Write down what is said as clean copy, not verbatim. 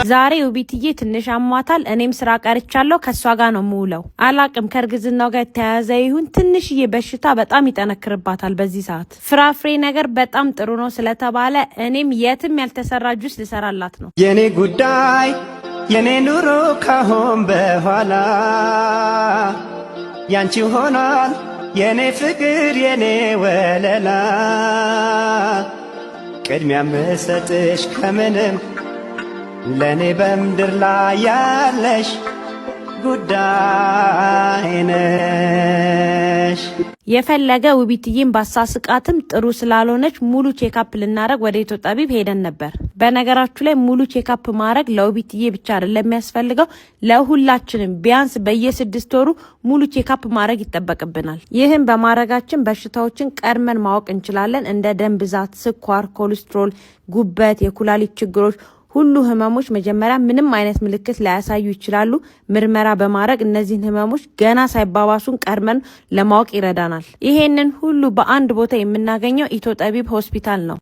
ዛሬ ውቢትዬ ትንሽ አሟታል። እኔም ስራ ቀርቻለሁ። ከእሷ ጋር ነው የምውለው። አላቅም ከእርግዝናው ጋር የተያያዘ ይሁን ትንሽዬ በሽታ በጣም ይጠነክርባታል በዚህ ሰዓት። ፍራፍሬ ነገር በጣም ጥሩ ነው ስለተባለ እኔም የትም ያልተሰራ ጁስ ልሰራላት ነው። የኔ ጉዳይ፣ የኔ ኑሮ ካሁን በኋላ ያንቺ ሆኗል፣ የኔ ፍቅር፣ የኔ ወለላ። ቅድሚያ ምሰጥሽ ከምንም ለእኔ በምድር ላይ ያለሽ ጉዳይ ነሽ። የፈለገ ውቢትዬን ባሳስቃትም ጥሩ ስላልሆነች ሙሉ checkup ልናደረግ ወደ ኢትዮ ጠቢብ ሄደን ነበር። በነገራችሁ ላይ ሙሉ checkup ማድረግ ለውቢትዬ ብቻ አይደለም የሚያስፈልገው፣ ለሁላችንም ቢያንስ በየ6 ወሩ ሙሉ checkup ማድረግ ይጠበቅብናል። ይህም በማድረጋችን በሽታዎችን ቀድመን ማወቅ እንችላለን። እንደ ደም ብዛት፣ ስኳር፣ ኮሌስትሮል፣ ጉበት፣ የኩላሊት ችግሮች ሁሉ ህመሞች መጀመሪያ ምንም አይነት ምልክት ላያሳዩ ይችላሉ። ምርመራ በማድረግ እነዚህን ህመሞች ገና ሳይባባሱን ቀድመን ለማወቅ ይረዳናል። ይሄንን ሁሉ በአንድ ቦታ የምናገኘው ኢትዮ ጠቢብ ሆስፒታል ነው።